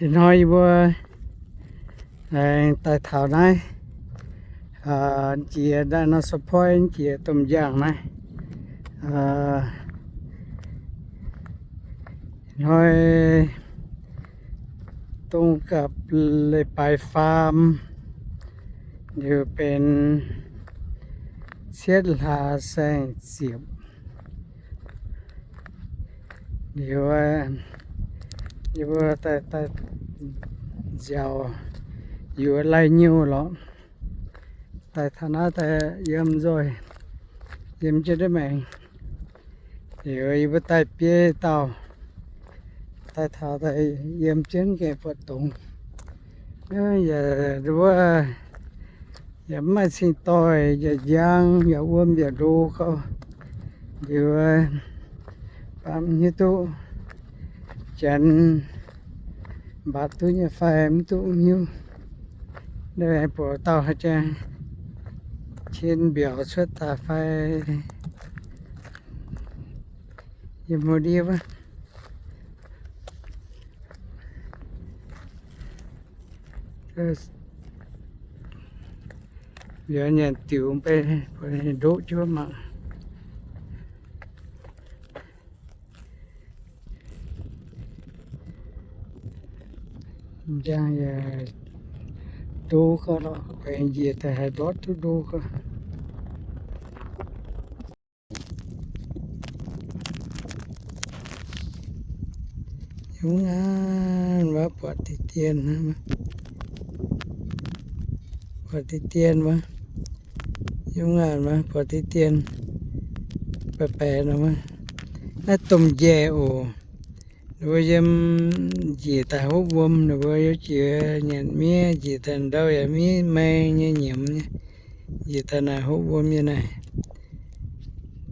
Ih hnoi yie mbuo aengx daaih taux naaiv, jiex daaih nor support jiex domh njang naaiv. Ih hnoi dongh gapv leiz-baaix faam, liuz benx cietv hlaax saeng-ziepc. Liuz, yie mbuo daaih, daaih nziaauc yuoz lai-nyouh lorqc. Daaih taux naaiv daaih yiem nzoih, yiem jienv ndiev maengx. Liuz yie mbuo daaih biei dauh, daaih taux daaih yiem jienv gengh buatc dongz. Yaac wuov, yaac mv maaih cing-doix, yaac njang, yaac wuom yaac ndo gau. Liuz, mv hiuv duqv janx mbatc duqv nyei fai mv duqv mv hiuv. Naaiv buatc dauh haaix jangx cien mbiauz cuotv daaih fai. Yiem hmuv ndiev wuov, mbiauz nyanc diuc mv bei, ndoqv jienv mangc. Njang yaac ndo gau lorqc, baengc njiec daaih haaix ndortv duqv ndo gau. Yiem ngaanc wuov buatc diqv dien, buatc diqv dien wuov. Yiem ngaanc wuov buatc diqv dien, baeqc baeqc nor wuov. Naaiv domh njaeh oc. Ninh mbuo yiem njiec daaih hopv wuom, ninh mbuo yiem jiex nyanc miev, njiec daaih ndau yaac miev maeng nyei nyiemz nyei, njiec daaih naaic hopv wuom nyei naaic.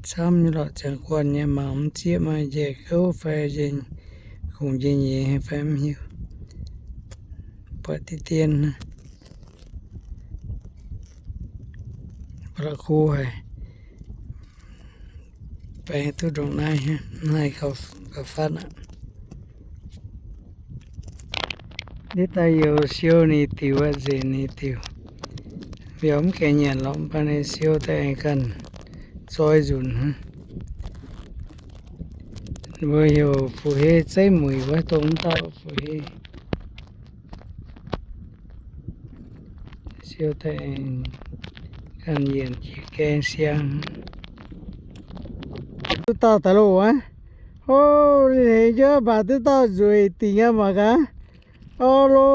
Camv nyei lorqc, ziangh guanh nyei, mangc mv zieqv maaih njaeh gouv fai njaeh kungx njaeh nyeiz fai mv hiuv. Buatc diqv dien, ba'laqc kuv haic. Baeng duqv ndongc naaiv, naaiv gauh fatv aqv. Ndiev daaih youh siou ninh diuc aqv, nzengc ninh diuc. Mbiauz mv gaengh nyanc lorqc, mv baac ninh siou daaih aengx ganh zoi nzunc hnangv. Mbuo heuc fu'hei zeiv muic wuov, dongh mv dauh fu'hei. Siou daaih aengx ganh yienc jiex gaeng siang. Duqv dauh daaih loh aqv. Hov, ninh hengx jienv mbatc duqv dauh nzueic dingc aqv mangc gaax. O, lo,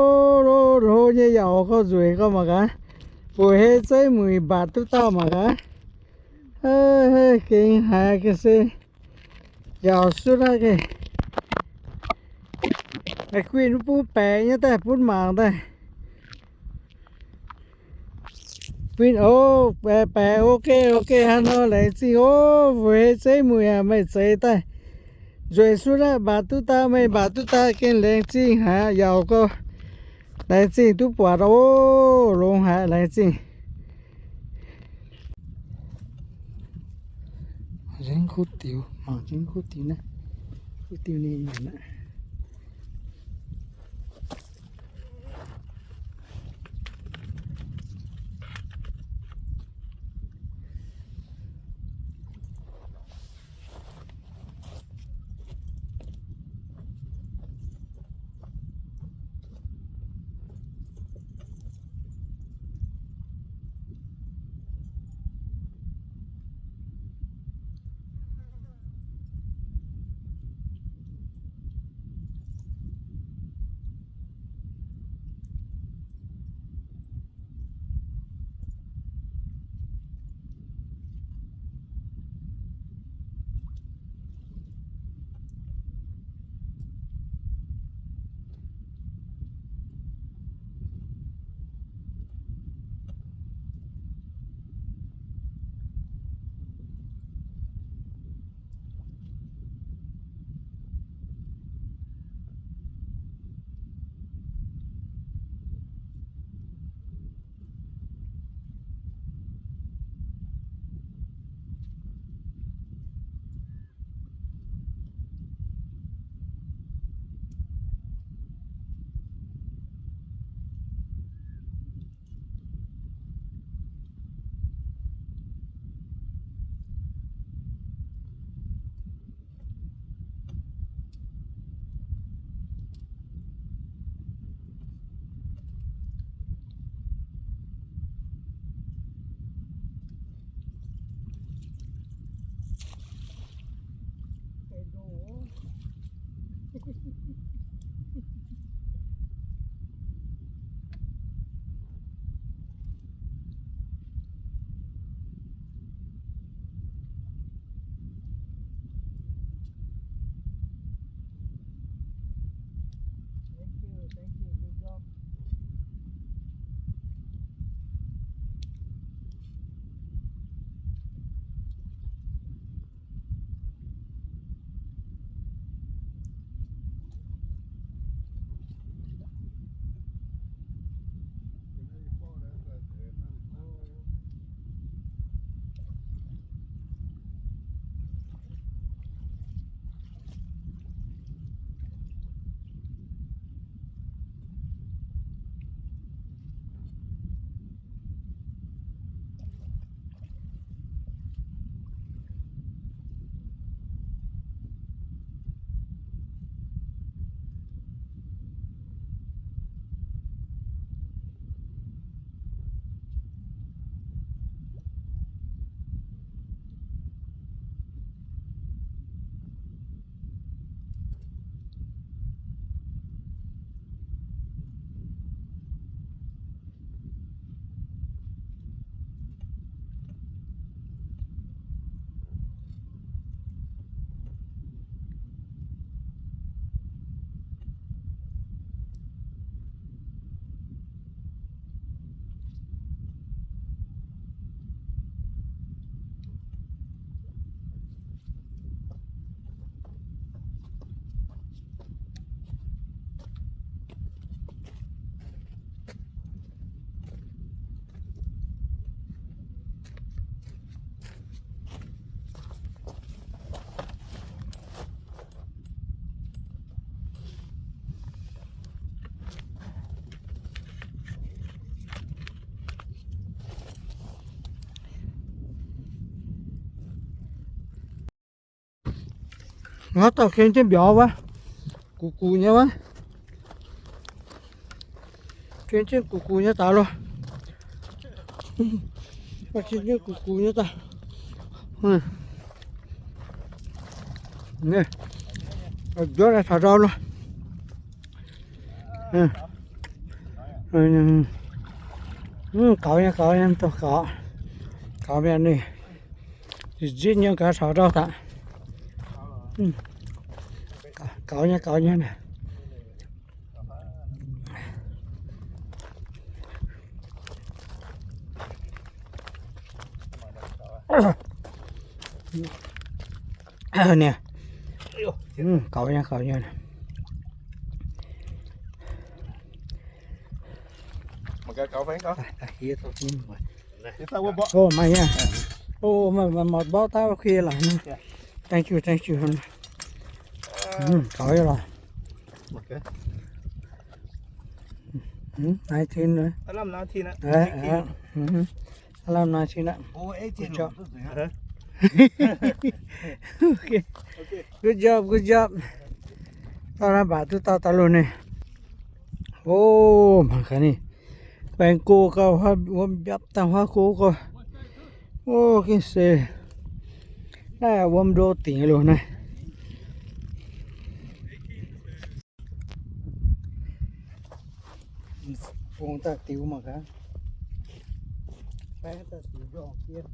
lo, hlo nyei yaac gorngv nzueic gorngv mangc gaax. Fu'hei zeiv muic mbatc duqv dauh mangc gaax. Gengh haiz ga'sie. Yaac sutv aqv gengh. Guinh bun baeqc nyei daaih bun mangc daaih. Guinh, o, baeqc, baeqc, ok, ok, hnangv nor laengz zingh o. Fu'hei zeiv muic aac, meih zeix daaih nzueic sutv aqv, mbatc duqv dauh, meih mbatc duqv dauh gengh laengz zingh haic aqv, yaac gorngv laengz zingh duqv buatc o. Longx haic, laengz zingh. Nzengc kuv diuc, mangc jienv kuv diuc naaiv, kuv diuc ninh nyanc aqv. Hnangv dauh ken jienv mbiauz wuov, gux gux nyei wuov. Ken jienv gux gux nyei daaih loh. Ken jienv gux gux nyei daaih. Njuov naaiv taux ndau loh. Gaux nyei, gaux nyei, gaux, gaux mi'aqv. Ninh zitv nyei gaax taux ndau daaih. Gaux nyei, gaux nyei. Niaa, gaux nyei, gaux nyei. Maaih mborqv daaih, okay lorqc. Thank you, thank you. Gaux nyei lorqc. Nineteen. Aav lamh nineteen aqv. Good job, good job. Dauh naaiv mbatc duqv dauh daaih loh ninh. O, mangc gaax ninh baeng go gauh wuom mbiapv dangh huaav go gauh. O, gengh se naaiv wuom ndo dingc loh naaiv. Bung daaih diux mangc gaax. Baeng daaih diux njorngh dien.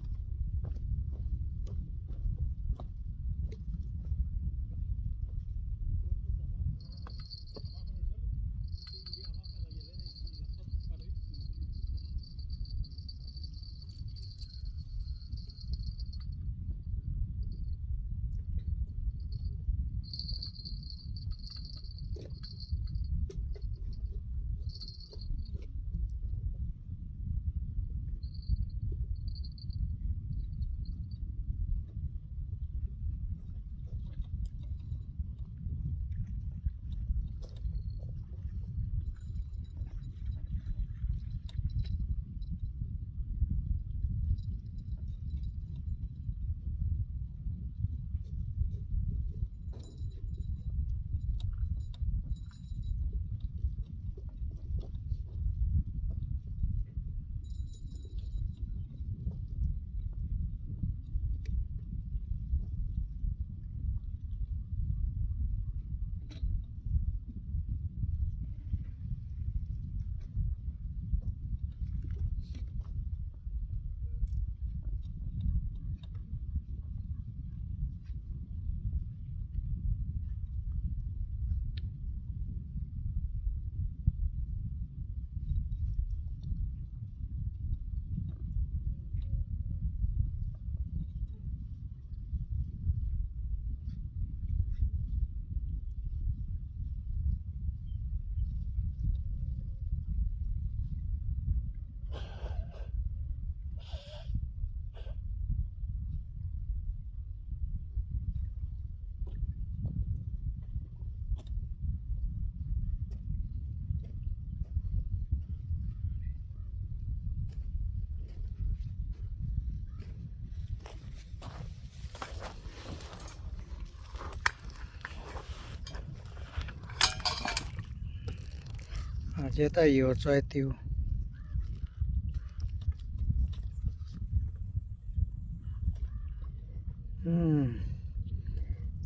Jiex daaih youz zoi diuh.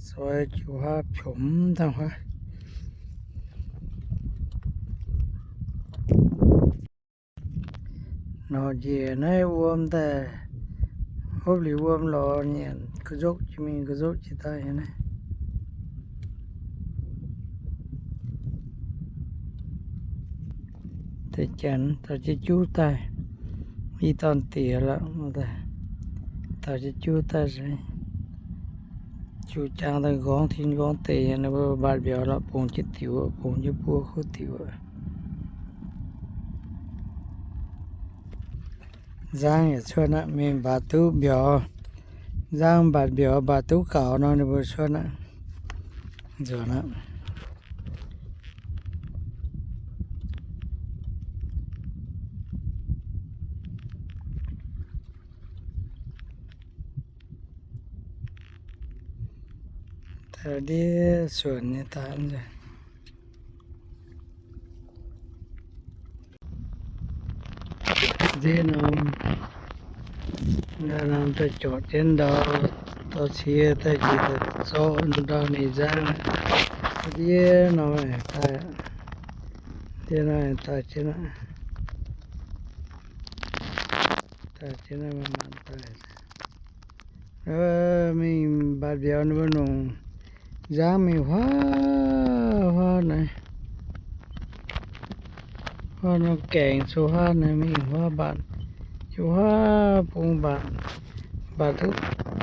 Zoi jiu huaav piomx dangh huaav. Nor njiec naaiv wuom daaih, hopv liuz wuom lorz nyanc ga'nzopv jiex mingh ga'nzopv jiex daaih nyei naaiv. Deix janx taux jienv juv daaih, i dorn diex lorqc, taux jienv juv daaih, juv jaang daaih nqorngv tin nqorngv deic, ninh mbuo mbatc mbiauz lorqc, bungx jienv diuc, bungx jienv buo kuv diuc. Nzangv yaac cuotv aqv, mingh mbatc duqv mbiauz. Nzangv mbatc mbiauz mbatc duqv gaux nor, ninh mbuo cuotv aqv. Nzuonx aqv. Taux ndiev suonc nyei daaih. Nziev norm, norm daaih jorqc jienv ndau, dorh cie daaih njiec daaih zorqv ndau ninh nzangv. Ndiev norm daaih, ndiev norm daaih jienv aqv. Daaih jienv aqv, manc-manc daaih. Mingh mbatc mbiauz ninh mbuo nongc nzangv mingh huaav huaav naaiv. Huaav norm gaengh cou huaav naaiv mingh huaav mbatc, yiem huaav bung mbatc, mbatc duqv,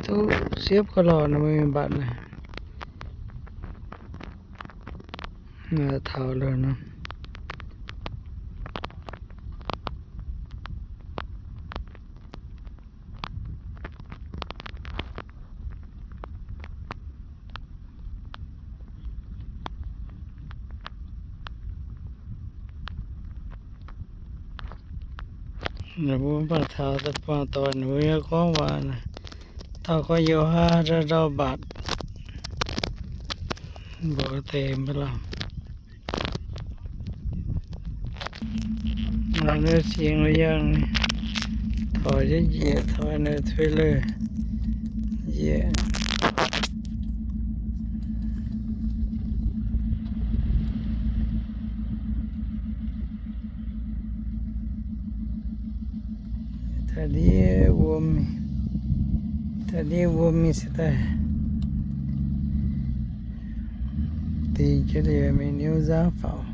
duqv siepv ga'lorh naaiv mingh mbatc naaiv. Taux loh nor. Ninh mbuo mv baac taux daaih buangh doic ninh mbuo nyei gorngv waac, dauh gorngv yiem haav ndau mbatc, mbuox deix mv baac lamh. Naaiv sieng yangh, taux jienv njiec, taux ninh tuix leih njiec. Daaih ndiev wuom, daaih ndiev wuom mingh se daaih dingh jienv liuz mingh niouv nzangv faaux.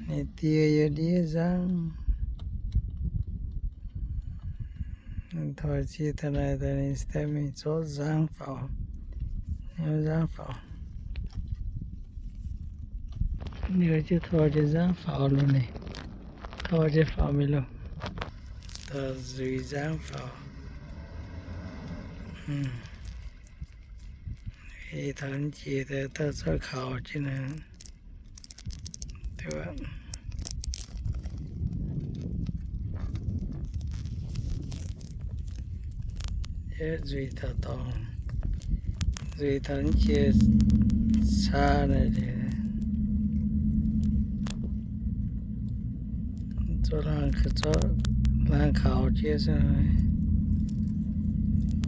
Ninh die yiem ndiev nzangv. Taux ziex daaih naaic daaih ninh se daaih mingh zorqv nzangv faaux, niouv nzangv faaux. Liuz jienv tor jienv nzangv faaux loh ninh, tor jienv faaux mingh loh, daaih nzuih nzangv faaux. Ih taux jiex daaih, daaih zorqv kaux jienv naaiv. Nzuih taux dorngx, nzuih taux jiex caa naaic, zorqv hlang kaux jienv,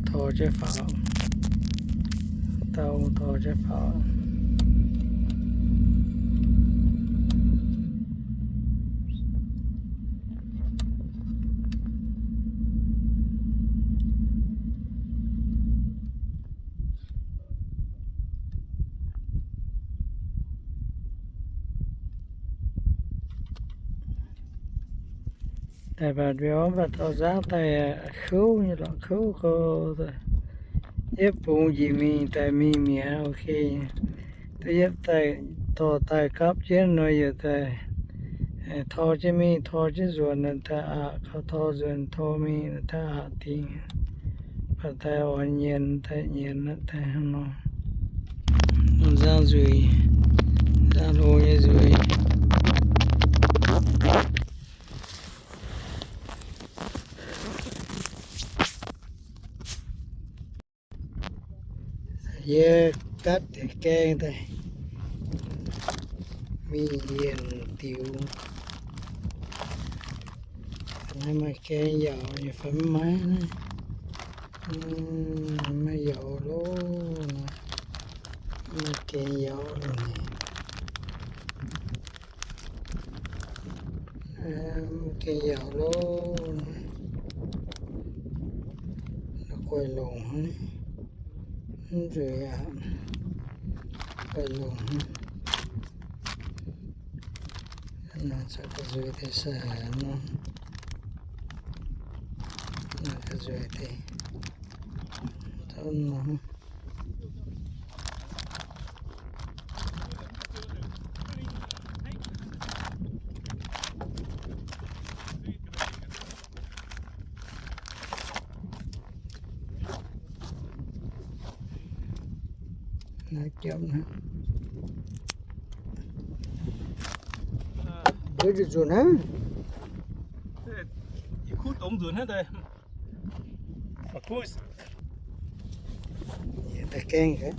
tor jienv faaux, dauh tor jienv faaux. Daaih mbatc mbiauz mbatc taux nzangv daaih, kouv nyei lorqc, kouv gau. Yietv bungx njiec mingh daaih mingh mi'aqv, ok. Da'yietv daaih dorh daaih gapv jienv nor, yietc daaih tor jienv mingh, tor jienv nzuonx daaih aqc, kaux tor nzuonx tor mingh daaih aqc dingh. Baac daaih oix nyienz daaih, nyienz daaih hnangv nor. Nzangv nzuih, nzangv hlo nyei nzuih. Yie gatv deix gaeng daaih mingh yienc diux. Naaiv maaih gaeng yaauc nyei fai mv maaih naaiv? Mv maaih yaauc loh. Mv maaih gaeng yaauc loh. Mv gaeng yaauc loh. Guaih longc hnangv. Mv nzueic aqv. Guaih longc hnangv. Naaiv caux ga'nzueic deix sai haic nor. Naaiv ga'nzueic deix. Taux nor. Naaiv jopv naaiv. Mbuo nzunc hnangv. Kuv dongz nzunc hnangv daaih. Mangc kuv. Yie daaih gaengh gaax.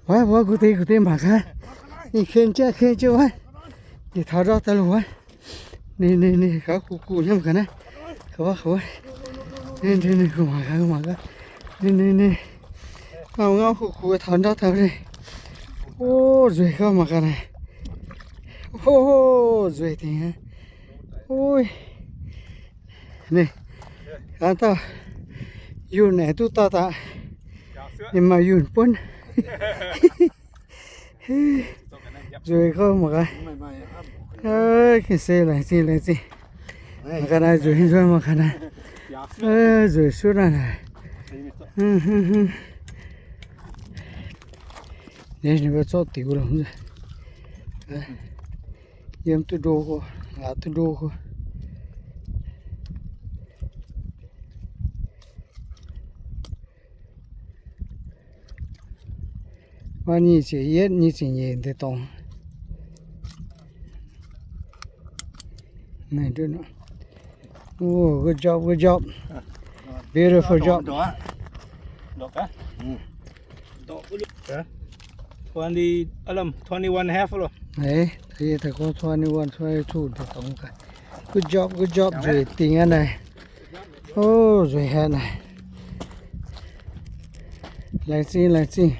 Wuov, wuov, gu'deix, gu'deix mangc gaax. Ninh ken jienv, ken jienv wuov. Ninh taux ndortv daaih loh wuov. Ninh, ninh, ninh gauh gu'gu'nyei mangc gaax naaiv. Gauh wuov, gauh wuov. Ninh, ninh, ninh, mangc gaax, mangc gaax. Ninh, ninh, ninh. Ngauh, ngauh gu'gu'nyei taux ndortv daaih. O, nzueic gauh mangc gaax naaic. O, nzueic dingc aqv. Oi. Ninh, gaax dauh yunh naaic duqv dauh daaih. Ninh maaih yunh buonv. Nzueic gauh mangc gaax. Ga'naaiv se laengz zingh, laengz zingh. Mangc gaax naaiv nzueic, nzueic mangc gaax naaiv. Nzueic suotv naaiv naaic. Ninh mbuo zorqv diux longc. Yiem duqv ndo, aav duqv ndo. Maaih nyic ziepc yietv, nyic ziepc nyeic deix dorngx. Oh, good job, good job. Beautiful job. Twenty, twenty-one and a half loh. Eix, da'yietv daaih gorngv twenty-one, twenty-two deix dorngx gaax. Good job, good job, nzueic dingc aqv naaic. O, nzueic haic naaic. Laengz zingh, laengz zingh.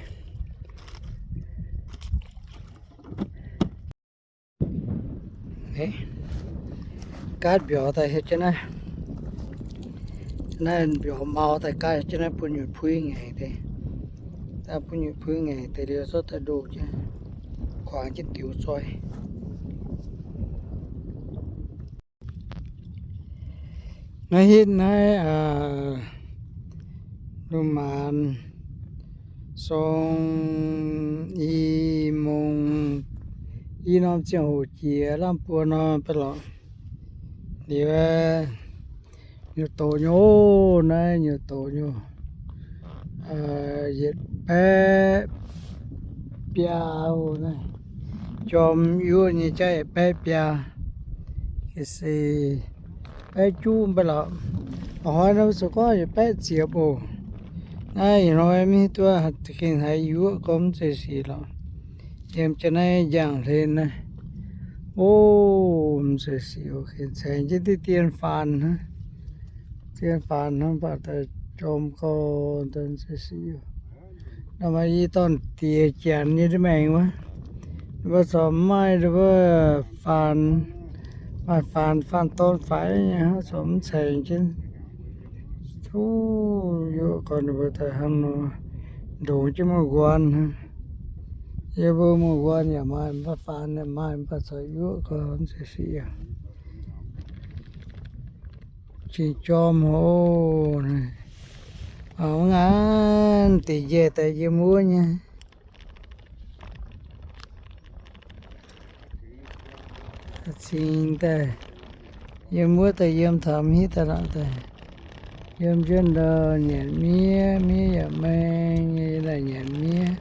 Gaatv mbiauz daaih hietv jienv naaiv. Naaiv mbiauz mau daaih gaatv jienv naaiv bun nyutc puiv ngaengc deix. Daaih bun nyutc puiv ngaengc deix liuz zorqv daaih ndoh jienv, kuangx jienv diux zoi. Naaiv hitv naaiv, aa, lungh maanz song i mong, i norm ziangh hoc jiex lamh buo nor ba'lorqc. Liuz, nyutc doqc nyei oc, naaiv nyutc doqc nyei oc. Yietc baeqv biaa oc naaiv. Jorm yuoqv nyei jaav yietc baeqv biaa. Ga'se baeqv juqv ba'lorqc. A'hnoi nor zoux gorngv yietc baeqv ziepc oc. Naaiv ih hnoi mv hiuv duqv gengh haiz yuoqv gorngv mv zeiz sic lorqc. Yiem jienv naaiv njang hlen naaiv. O, mv zeiz sic oc, gengh caengx jienv diqv dien faanx hnangv. Dien faanx hnangv, mv baac daaih jorm gau, mv zeiz sic oc. Naaiv maaih i dorn-diex janx nyei maengx wuov, ninh mbuo corc mv maaih ninh mbuo faanx, maaih faanx, faanx dorn faix nyei hnangv, corc mv caengx jienv. Tov yuoqv gorn ninh mbuo daaih hnangv nor ndongx jienv muoz-nquan hnangv. Yie mbuo muoz-nquan yaac maaih, mv baac faanx yaac maaih, mv baac corc yuoqv gorn mv zeiz sic aqv. Cing-jorm hov, mangc ngaanc deix njaih daaih yiem wuov nyei. Cingx daaih yiem wuov daaih yiem taux mv hiuv daaih lorqc daaih. Yiem jienv ndau nyanc miev, miev yaac maeng nyei, yiem naaic nyanc miev.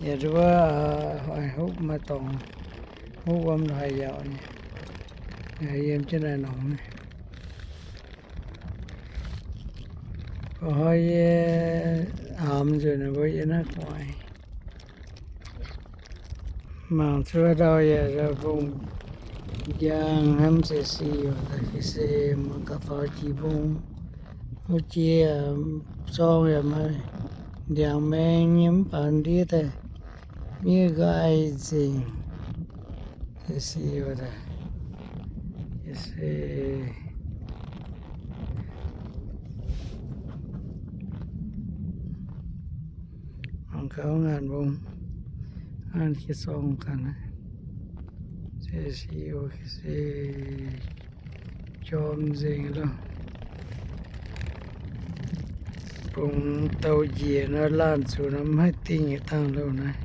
Yaac wuov, hopv maaih dorngx, hopv wuom haaix yaac nyei. Yiem jienv naaiv nongx. Hnoi yie aamx nzunc ninh mbuo yiem naaiv gu'nguaaic. Mangc cuotv ndau yaac mbungh njang hnamv se sic, se mangc gaax faaux jiex mbungh. Wuov jiex zorng yaac maaih ndiangx maeng nyei mv baac ndiev daaih miev nqaai nzengc. Se sic, se mangc gaax ngaanc mbungh, ngaanc jiex zorng gaax naaiv. Se sic, se jorm nzengc loh. Bungx douh njiec nor laanh zuqc nor mv haih dingh yietc dangh loh naaiv.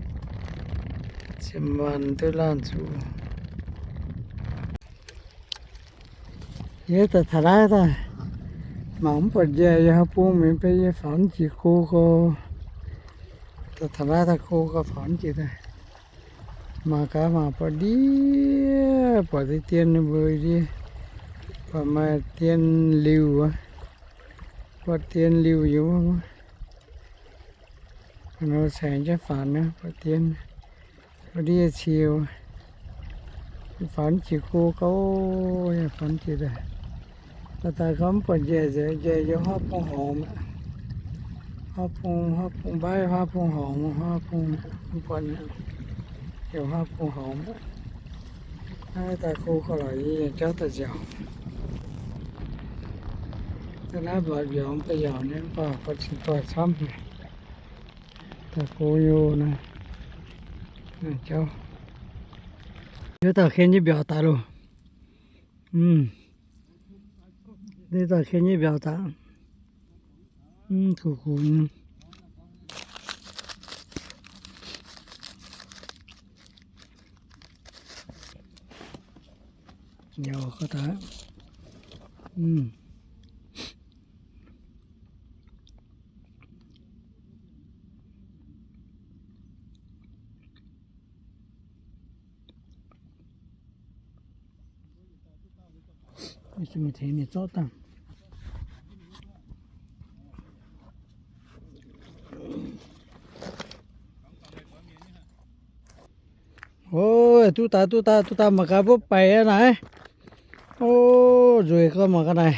Zinh maanc duqv laanh zuqc. Yie daaih taux naaiv daaih, mangc mv buatc njaih yie haaix bung mingh, beiv yie faaux mv jiex go gau. Daaih taux naaiv daaih go gau faaux mv jiex daaih. Mangc gaax mangc buatc ndiev, buatc deix dien ninh mbuo ndiev, buatc maaih dien liuh, buatc dien liuh yiem wuov. Nor caengx jienv faanx naaiv, buatc dien, buatc ndiev cie, faanx jiex go gauh, faanx jiex daaih. Daaih daaih gauh mv buatc njaih nzengc, njaih yiem huaav bung horngz, huaav bung, huaav bung mbaiv, huaav bung horngz, huaav bung, mv buatc, yiem huaav bung horngz. Naaiv daaih go gauh lorqc, yie yiem jauv daaih nziaauc. Daaih naaiv mbuo mbiauz mv baac yaac nyei, mv baac buatc cingx doix camv. Daaih go nyei naaiv, jauv. Yie daaih ken nyei mbiauz daaih loh. Yie daaih ken nyei mbiauz daaih. Gux gux nyei. Yaac gorngv daaih. Mingh tengx ninh zorqv dangh. Ov, duqv daaih, duqv daaih, duqv daaih mangc gaax mbuo baeqc aqv naaic. Ov, nzueic gorngv mangc gaax naaic.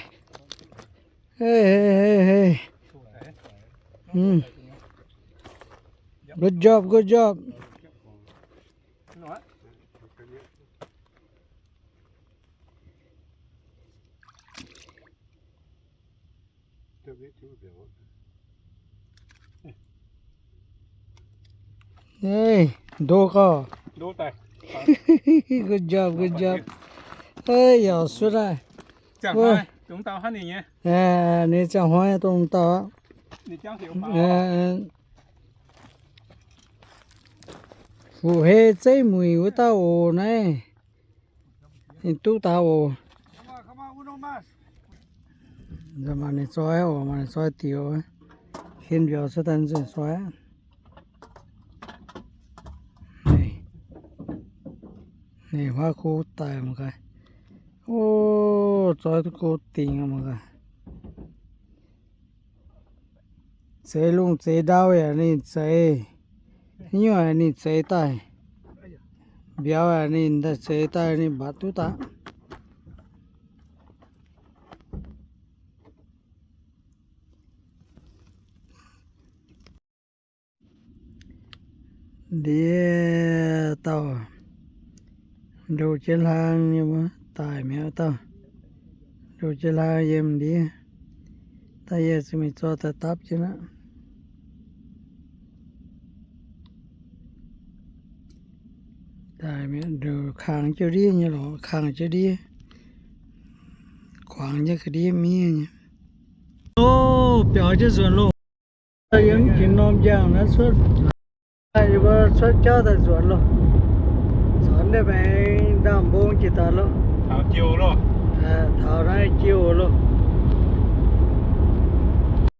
Hei, hei, hei, hei. Good job, good job. Ê, ndo gauh. Good job, good job. Ê, yaac suotv aqv. Ninh ziangh hnoi dongh dauh aqv. Fuqv-hei zeiv muic wuov dauh oc naaiv. Ninh duqv daaih oc. Mangc ninh zoi oc, mangc ninh zoi dioc. Ken mbiauz cuotv daaih nzengc zoi aqv. Ninh huaav go daic mangc gaax. Ov, zoi duqv go dingc mangc gaax. Zeix lungh zeix ndau yaac ninh zeix, nyuoz yaac ninh zeix daaih, mbiauz yaac ninh daaih zeix daaih, ninh mbatc duqv daaih. Ndiev dauh ndoh jienv hlang nyei wuov daic mi'aqv dauh. Ndoh jienv hlang yiem ndiev. Daaih yie zuqc mingh zoi daaih dapv jienv aqv. Daaih mi'aqv, ndoh kangx jienv ndiev nyei lorqc, kangx jienv ndiev, kuangx jienv ga'ndiev miev nyei. Ov, biaux jienv nzuonx loh. Yiem jiex norm njang naaiv cuotv, yie mbuo cuotv jauv daaih nzuonx loh. Caux naaiv maengx ndaamv-mbong jiex daaih loh. Taux naaiv jiouh loh.